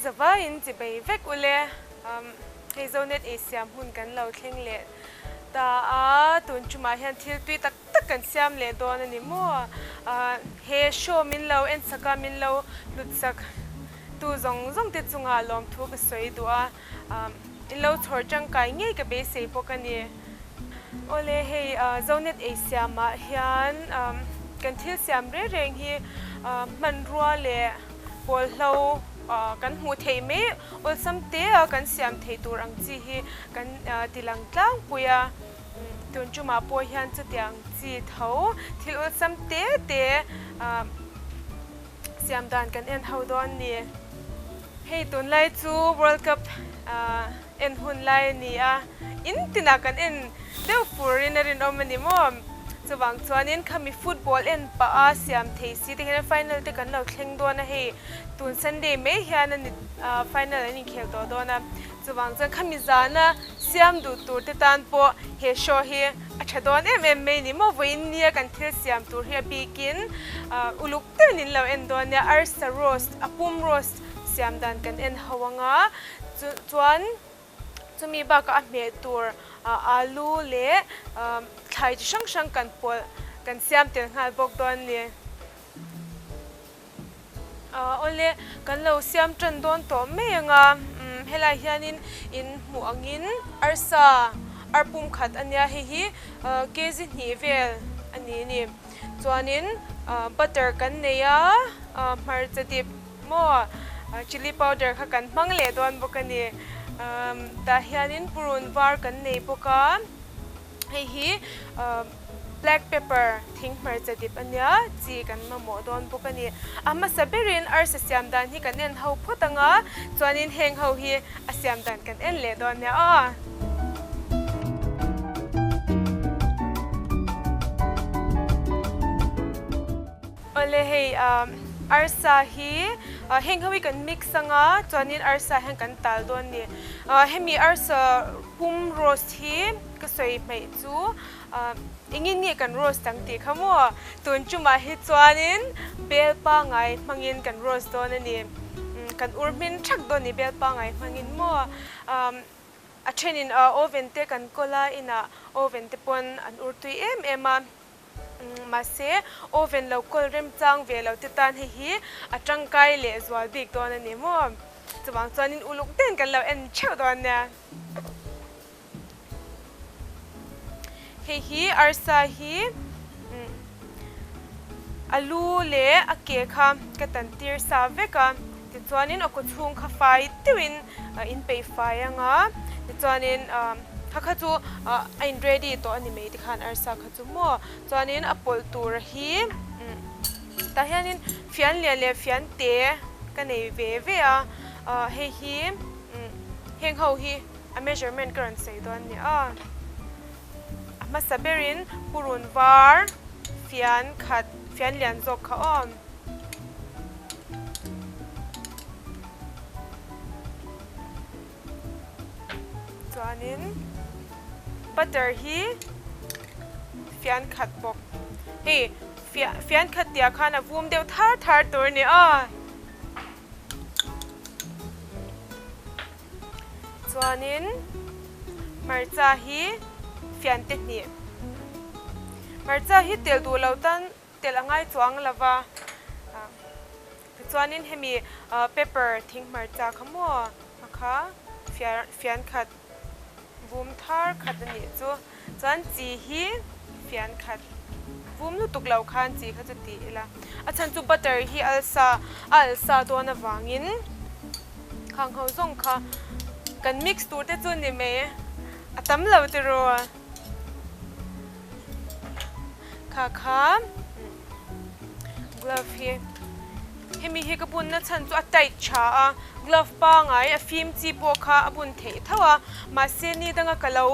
In zavaiin chibei vek ule. Hei Zonet ei siam hun kan lo thleng leh ta a, tun tumah hian thil tui tak tak kan siam leh dawn a ni maw? He show min lo en sak a, min lo hlut sak tu zawng zawng te chungah lawmthu ka sawi duh a, in lo chhawr tangkai ngei ka beisei bawk a ni. Awle hei Zonet ei siamah hian kan thil siam reng reng hi hmanrua leh pawlhlo kan hmuh theih mai awlsam te a kan siam thei tur ang chi hi kan ti lang tlangpui a, tun tumah pawh hian chutiang chi tho thil awlsam te te siam dan kan en ho dawn ni. Hei tunlai chu World Cup en hun lai a ni a, in tinah kan en deuh fur in a rinawm a ni maw? Chuvang chuanin khami football en pah a siam thei si te hian final te kan lo thleng dawn a hei, tun Sunday mai hian a ni final an inkhel tawh dawn a, chuvang chuan khami zana siam duh tur te tan pawh he show hi a tha dawn em em mai a ni maw? Vawiin nia kan thil siam tur hi a bikin uluk deuhin in lo en dawn nia, arsa roast, a pum roast siam dan kan en ho anga. Chuan chumi bakah a hmeh tur alu leh thlai chi hrang hrang kan pawlh kan siam tel nghal bawk dawn a ni. Awle kan lo siam tan dawn tawh mai ang a, helai hianin in hmuh angin arsa ar pum khat a nia hei hi kg hnih vel a ni a ni. Chuanin butter kan nei a, hmarcha dip. Maw chilli powder kha kan hmang leh dawn bawk a ni. Tah hianin purun var kan nei bawk a, hei hi black pepper thing hmarcha dip a nia, chi kan mamawh dawn bawk a ni. A hmasa berin arsa siam dan hi kan en ho phawt ang a, chuanin heng ho hi a siam dan kan en leh dawn nia aw. Awle hei arsa hi heng ho hi kan mix anga chuanin arsa hian kan tal dawn a ni. Hemi arsa pum roast hi ka sawi hmaih chu engin nge kan roast ang tih kha maw? Tun tumah hi chuanin bel pangai hmangin kan roast dawn a ni. Kan ur hmin thak dawn a ni bel pangai hmangin maw? A thenin oven te kan kawl a, inah oven te pawn an ur tui em em a. Mahse, oven lo kawl remchang ve lo te tan hei hi a tangkai leh zual bik dawn a ni maw? Chuvang chuanin uluk deuhin kan lo en theuh dawn nia. Hei hi arsa hi a lu leh a ke kha ka tan tir sa vek a, tichuanin a kaw chhung kha fai deuhin in peih fai ang a, tichuanin kha kha chu a in ready tawh a ni mai tikhan arsa kha. Chu maw? Chuanin a pawlh tur hi tah hianin fian lian leh fian te ka nei ve ve a, hei hi heng ho hi a measurement ka rawn sawi dawn a ni a. A hmasa berin purun var fian khat fian lian zawk kha aw. Chuanin butter hi fian khat bawk. Hei fian khat tihah khan a vum deuh thar thar tur a ni a. Chuanin hmarcha hi fian te hnih. Hmarcha hi tel duh lo tan Telh a ngai chuang lo va, tichuanin hemi pepper thing hmarcha kha maw a kha fian khat vum thar khat a nih chu, chuan chi hi fian khat vum lutuk lo khan chi kha chu ti ila, a chhan chu butter hi alsa a alsa dawn avangin khang ho zawng kha kan mix tur te chu ni mai a tam lo tiraw. Kha kha glove hi hemi hi ka bunna chhan chu a tight tha a glove pangai a fim chi pawh kha a bun theih tho a mahse ni danga ka lo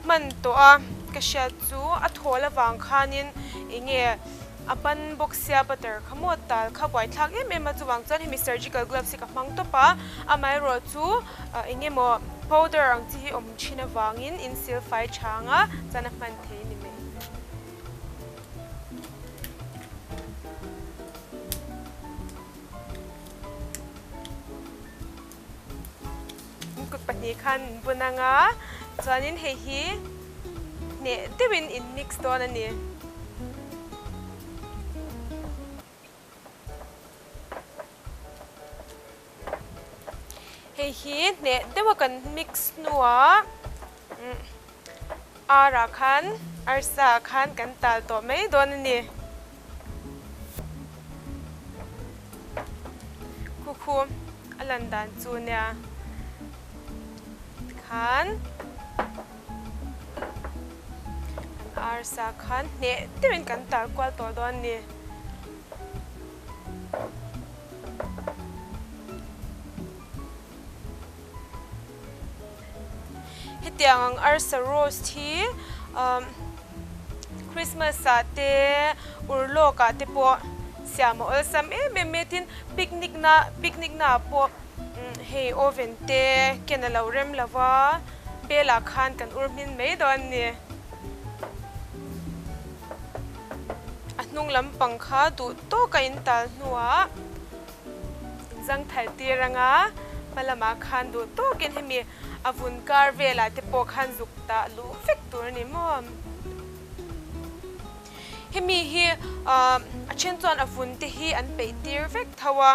hman tawh a ka hriat chu a thawl avang khanin eng nge a ban bawk sia butter kha maw tal kha buaithlak em em a chuvang chuan hemi surgical gloves hi ka hmang tawp a amaherawh chu eng emaw powder ang chi hi awm thin avangin in sil fai chhang a chuan a hman thei a ni mai. pahnih khan in bun anga chuanin hei hi hneh deuhin in mix dawn a ni. Hei hi hneh deuha kan mix hnuah ar ah khan arsa ah khan kan tal tawh mai dawn a ni. Khu khu a lan dan chu nia tikhan kan arsa khan hneh deuhin kan tal kual tawh dawn a ni. Hetiang ang arsa roast hi umm Christmas ah te urlawk ah te pawh siam a awlsam em em mai tin picnic na picnic na ah pawh hei oven te ken a lo rem lo va bel ah khan kan ur hmin mai dawn a ni. A hnung lampang kha duh tawk a in tal hnuah in zangthal tir anga hma lamah khan duh tawkin hemi a vun kar velah te pawh khan zuk tah luh vek tur a ni maw. Hemi hi a then chuan a vun te hi an peih tir vek tho a,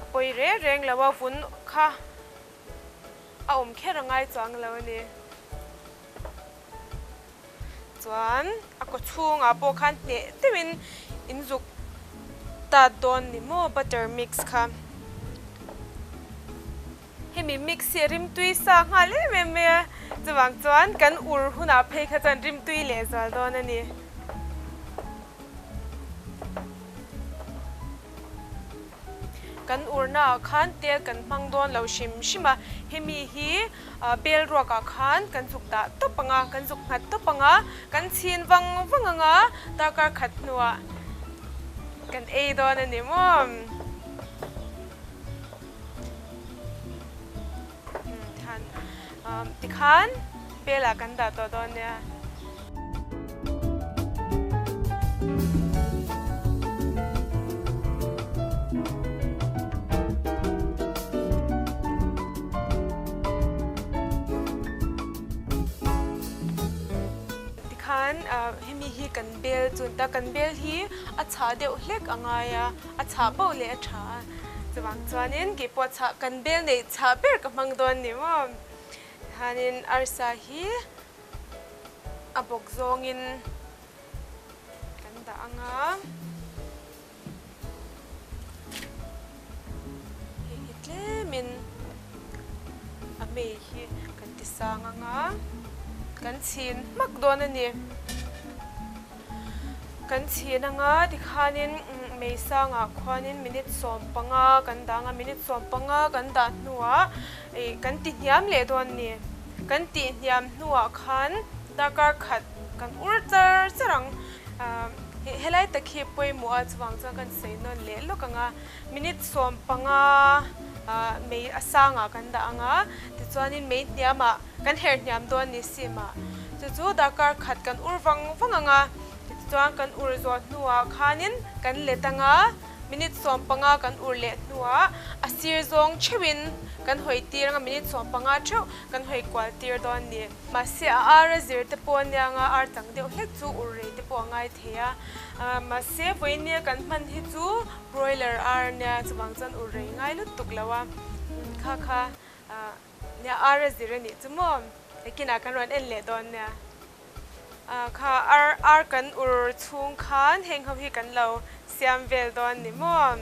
a pawi reng reng lo a vun kha a awm kher a ngai chuang lo a ni. Chuan a kaw chhungah pawh khan hneh deuhin in zuk tat dawn ni maw butter mix kha. Hemi mix hi a rimtui sa nghal em em mai a, chuvang chuan kan ur hunah phei kha chuan rimtui lehzual dawn a ni. Kan urnaah khan tel kan hmang dawn lo hrim hrim a, hemi hi bel ruakah khan kan zuk dah tawp ang a, kan zuk nghat tawp ang a, kan chhin vang vang ang a, darkar khat hnuah kan ei dawn a ni maw? Tikhan belah kan dah tawh dawn nia. Tikhan hemi hi kan bel chun ta, kan bel hi a chhah deuh hlek a ngai a, a chhah poh leh a tha a. Chuvang chuanin kei pawh chhah kan bel neih chhah ber ka hmang dawn ni maw? Hianin arsa hi a bawk zawngin kan dah ang a, hei hi tlemin a mei hi kan ti sang ang a, kan chhin hmak dawn a ni. Kan chhin anga tikhanin mei sangah khuanin minute 15 kan dah anga minute 15 kan dah hnuah ih kan ti hniam leh dawn a ni. Kan tih hniam hnuah khan darkar khat kan ur char char ang. Helai tak hi pawimawh a chuvang chuan kan sawi nawn leh lawk anga minute 15 mei a sangah kan dah anga tichuanin mei hniamah kan her hniam dawn ni sim ah. Chu chu darkar khat kan ur vang vang ang a, tichuan kan ur zawh hnuah khanin kan let ang a, minute 15 kan ur leh hnuah a sir zawng theuhin kan hawi tir ang a, minute 15 theuh kan hawi kual tir dawn a ni. Mahse a ar a zir te pawh a nia ang a, ar chang deuh hlek chu ur rei te pawh a ngai thei a, mahse vawinia kan hman hi chu broiler ar a nia, chuvang chuan ur rei ngai lutuk lo a, kha kha Nia ar a zir a nih chu maw? Ekinah kan rawn en leh dawn nia. Kha ar ar kan ur chhung khan heng ho hi kan lo siam vel dawn ni maw?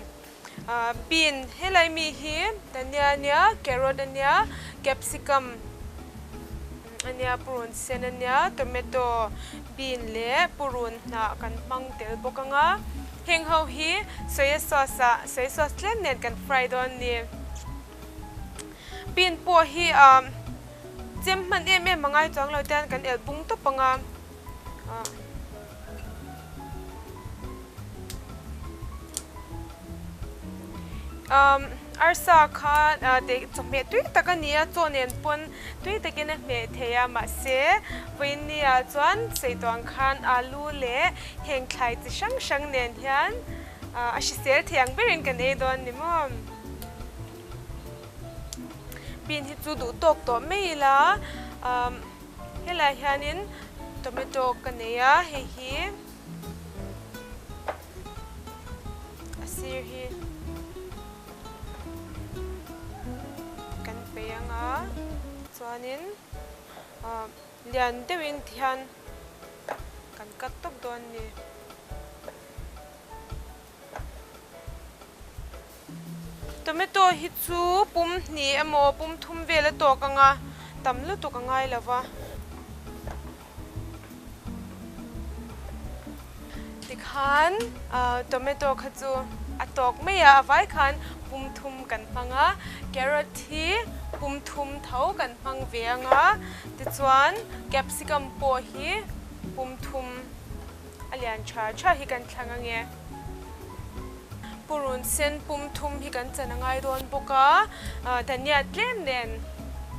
Bean helai mi hi dhania ania, carrot ania, capsicum ania, purun sen ania, tomato, bean leh purun hnah kan hmang tel bawk anga heng ho hi soya sauce ah soya sauce tlem nen kan fry dawn ni. Pin pawh hi ah chem hman em em a ngai chuang lo te kan elh bung tawp ang a ah. Um arsa kha ah teh chawhmeh tui tak a ni a chaw nen pawn tui takin a hmeh thei a mahse vawiin ah chuan sawi tawh ang khan alu leh heng thlai chi hrang hrang nen hian ah a hrisel thei ang berin kan ei dawn ni maw. Bean hi chu duh tawk tawh mai ila umm helaiah hianin tomato ka nei a hei hi a sir hi kan peih ang a chuanin ah lian deuhin tihian kan cut tawp dawn a ni. Tomato hi chu pum hnih emaw pum thum vel a tawk ang a, tam lutuk a ngai lo va. Tikhan tomato kha chu a tawk mai a, a vai khan pum thum kan hmang a, carrot hi pum thum tho kan hmang ve ang a, tichuan capsicum pawh hi pum thum. A lian tha tha hi kan thlang ange. Purun sen pum thum hi kan chan a ngai dawn bawk a, dhania tlem nen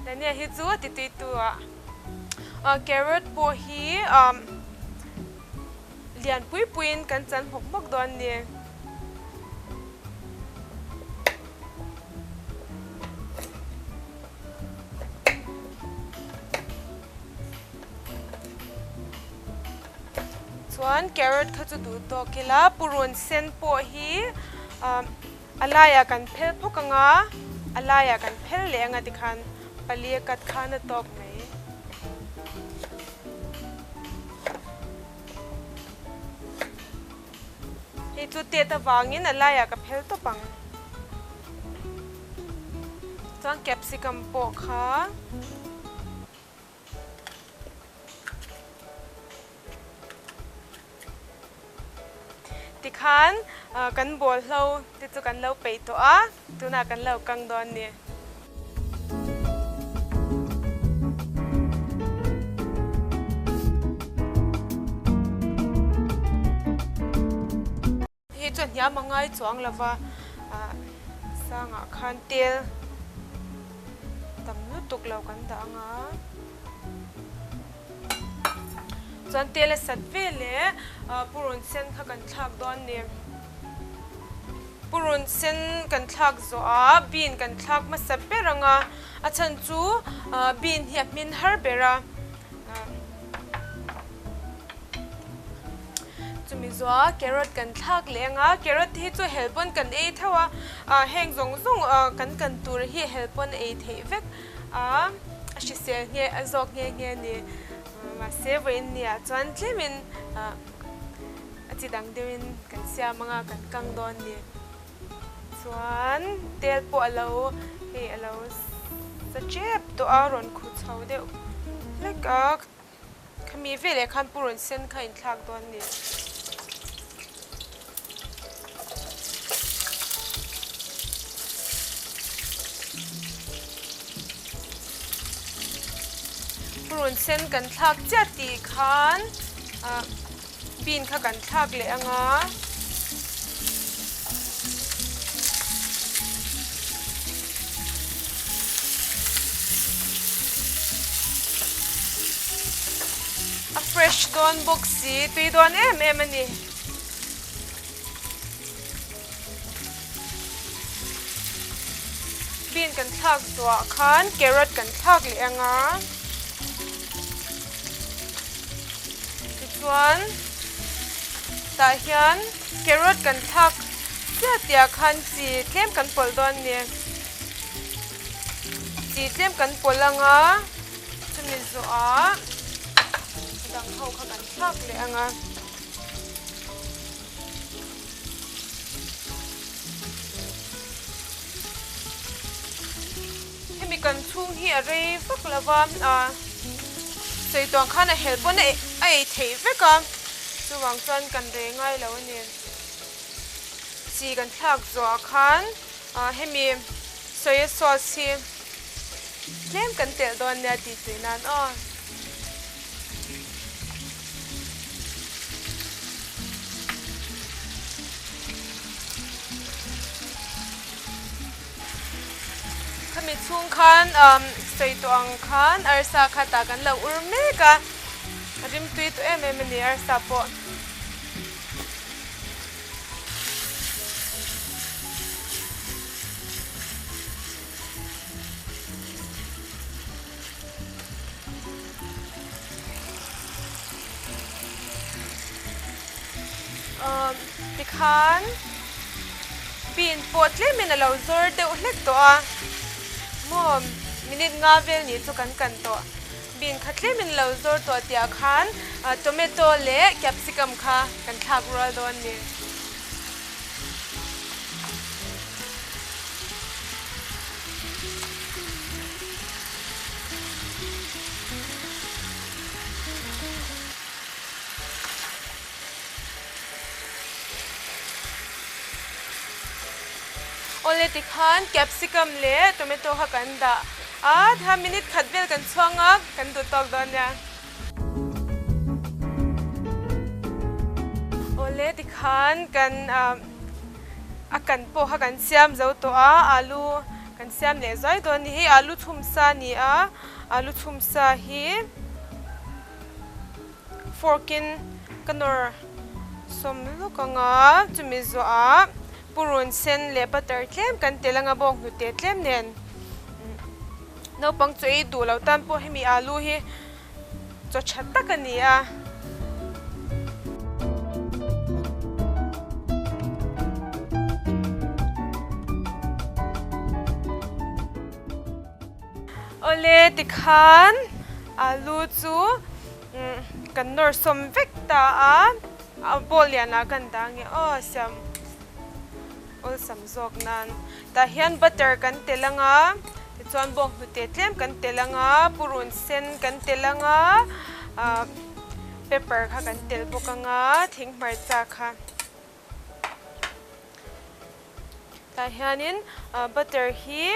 dhania hi chu a ti tui tu a, carrot pawh hi lian pui puiin kan chan hmawk hmawk dawn a ni. Chuan carrot kha chu duh tawk ila purun sen pawh hi a laiah kan phel phawk ang a, a laiah kan phel leh ang a tikhan pali a cut khan a tawk mai. Hei chu tet avangin a laiah ka phel tawp ang. Chuan capsicum pawh kha. Tikhan kan bawlhlo te chu kan lo peih tawh a, tunah kan lo kang dawn a ni. Hei chu a hniam a ngai chuang lo va, sangah khan tel tam lutuk lo kan dah ang a, chuan tel a sat vel leh purun sen kha kan thlak dawn a ni. Purun sen kan thlak zawh a, bean kan thlak hmasa ber ang a, a chhan chu bean hi a hmin har ber a. Chumi zuah carrot kan thlak leh ang a, carrot hi chu hel pawn kan ei theuh a, ah heng zawng zawng ah kan kan tur hi hel pawn ei theih vek a, a hrisel nge a zawk nghe nghe a ni. Mahse vawiin ni ah chuan tlemin ah a chi dang deuhin kan siam ang a, kan kang dawn a ni. Chuan tel pawh a lo hei a lo sa tep tawh a, rawn khu chho deuh hlek a. Khami veleh khan purun sen kha inthlak dawn a ni. Purun sen kan thlak chiah tih khan ah bean kha kan thlak leh ang a. A fresh dawn bawk si, tui dawn em em a ni. Bean kan thlak zuah khan carrot kan thlak leh ang a. Tichuan tah hian carrot kan thlak chiah tihah khan chi tlem kan pawlh dawn a ni. Chi tlem kan pawlh ang a, chumi zawhah dang ho kha kan thlak leh ang a. Hemi kan chhung hi a rei vak lo va, a sawi tuang khan a helh pawn a ei theih vek a, chuvang chuan kan rei ngai lo a ni. Chi kan thlak zawhah khan hemi soya sauce hi tlem kan telh dawn nia tih tui nan aw. Khami chhung khan sawi tawh ang khan arsa kha tah kan lo ur mek a, a rimtui tawh em em a ni arsa pawh. Tikhan bean pawh tlemin a lo zawr deuh hlek tawh a, maw minute nga vel nih chu kan kan tawh. Bean kha tlemin a lo zawr tawh tihah khan tomato leh capsicum kha kan thlak rual dawn a ni. Awle tikhan capsicum leh tomato kha kan dah a, tikhan minute khat vel kan chhuang a, kan duh tawk dawn nia. Awle tikhan kan a kan pawh kha kan siam zo tawh a, alu kan siam leh zuai dawn a ni. Hei alu chhum sa a ni a, alu chhum sa hi. Fork in ka nawr sawm lawk ang a, chumi zawhah purun sen leh butter tlem kan tel ang a bawk hnute tlem nen naupang chaw ei duh loh tan pawh hemi alu hi chaw tha tak a ni a. Awle tikhan alu chu kan nawr sawm vek ta a, a bowl lianah kan dah nge aw siam awlsam zawk nan. Tah hian butter kan tel ang a, tichuan bawng hnute tlem kan tel ang a, purun sen kan tel ang a, ah pepper kha kan tel bawk ang a, thing hmarcha kha. Tah hianin butter hi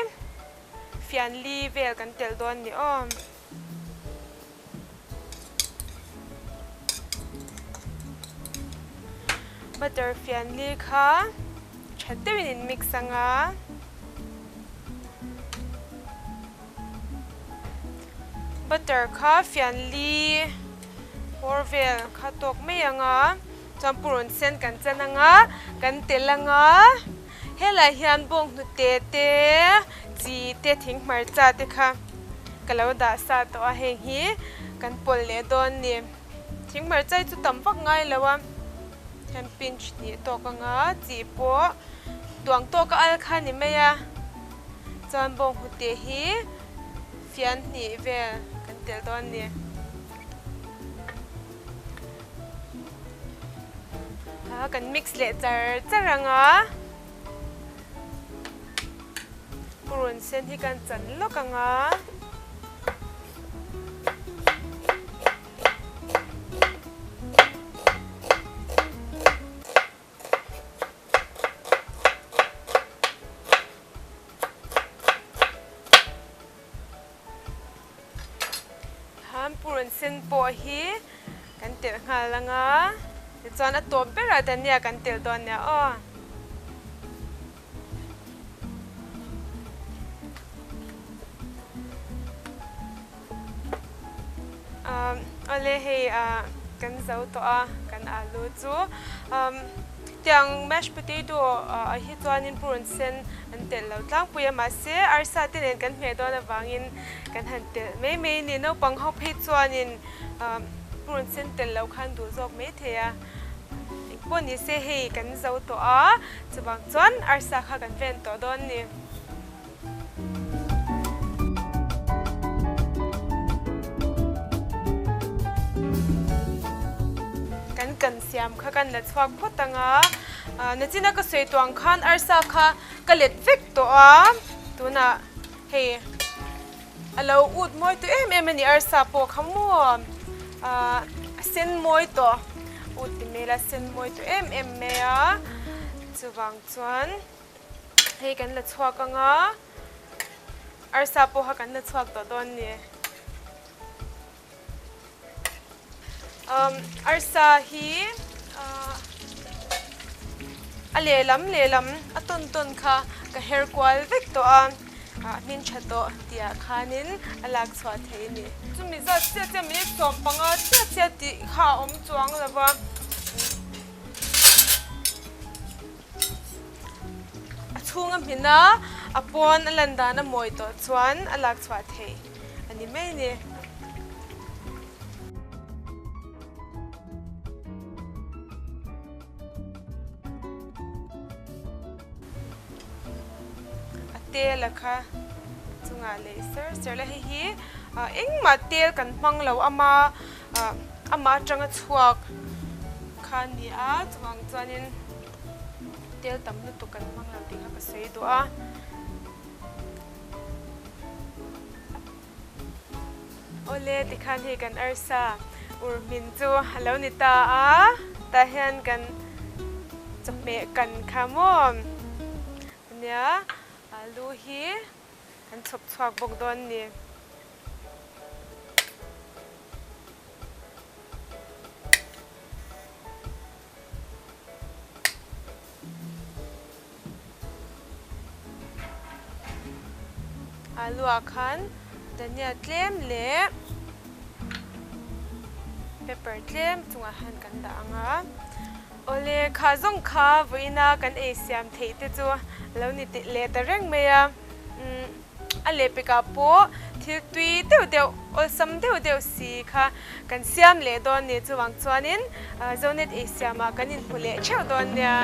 fian li vel kan telh dawn a ni aw. Butter fian li kha tha deuhin in mix ang a. Butter kha fian li hawr vel kha tawk mai ang a. Chuan purun sen kan chan ang a, kan tel ang a, helaiah hian bawng hnute te, chi te, thing hmarcha te kha ka lo dah sa tawh a, heng hi kan pawlh leh dawn a ni. Thing hmarcha hi chu tam vak ngai lo a, hian pinch hnih tawk ang a, chi pawh tuang tawk a al kha a ni mai a, chuan bawng hnute hi fian hnih vel kan tel dawn a ni. A kan mix leh char char ang a purun sen hi kan chan lawk ang a. Khan purun sen pawh hi kan telh nghal ang a, tichuan a tawp berah dania kan telh dawn nia aw. Awle hei kan zo tawh a kan alu chu tiang mashed potato ah hi chuanin purun sen an telh lo tlangpui a mahse arsa te nen kan hmeh dawn avangin kan han telh mai mai a ni naupang ho phei chuanin purun sen telh loh khan duh zawk mai thei a engpawh ni se hei kan zo tawh a chuvang chuan arsa kha kan ven tawh dawn a ni. Kan kan siam kha kan la chhuak phawt ang a, nachina ka sawi tuang khan arsa kha ka let vek tawh a, tunah hei a lo ut mawi tawh em em a ni arsa pawh kha maw a sen mawi tawh ut ti mai ila a sen mawi tawh em em mai a, chuvang chuan. Hei kan la chhuak ang a, arsa pawha kan la chhuak tawh dawn ni. Um, arsa hi uh, a lehlam lehlam a tawn tawn kha ka her kual vek tawh a, a hmin tha tawh tihah khanin a lak chhuah thei a ni. Chumi zat chiah chiah minute 15 chiah chiah tih kha a awm chuang lo va. A chhung a hmin a, a pawn a lan dan a mawi tawh chuan a lak chhuah theih a ni mai a ni. Tel a kha chungah leh ser ser la hei hi engmah tel kan hmang lo ama amah atanga chhuak kha a ni a chuvang chuanin tel tam lutuk kan hmang lo tih kha ka sawi duh a. Awle tikhan hei kan arsa ur hmin chu a lo ni ta a tah hian kan chawhmeh kan kha maw. Nia, alu hi kan chhawp chhuak bawk dawn ni. Alu ah khan dhania tlem leh pepper tlem chungah hian kan dah ang a. Awle, kha zawng kha vawiina kan ei siam theih te chu a lo ni leh ta reng mai a. Umm, a lehpekah pawh thil tui deuh deuh, awlsam deuh deuh si kha kan siam leh dawn ni. Chuvang chuanin Zonet ei siamah kan inhmu leh theuh dawn nia.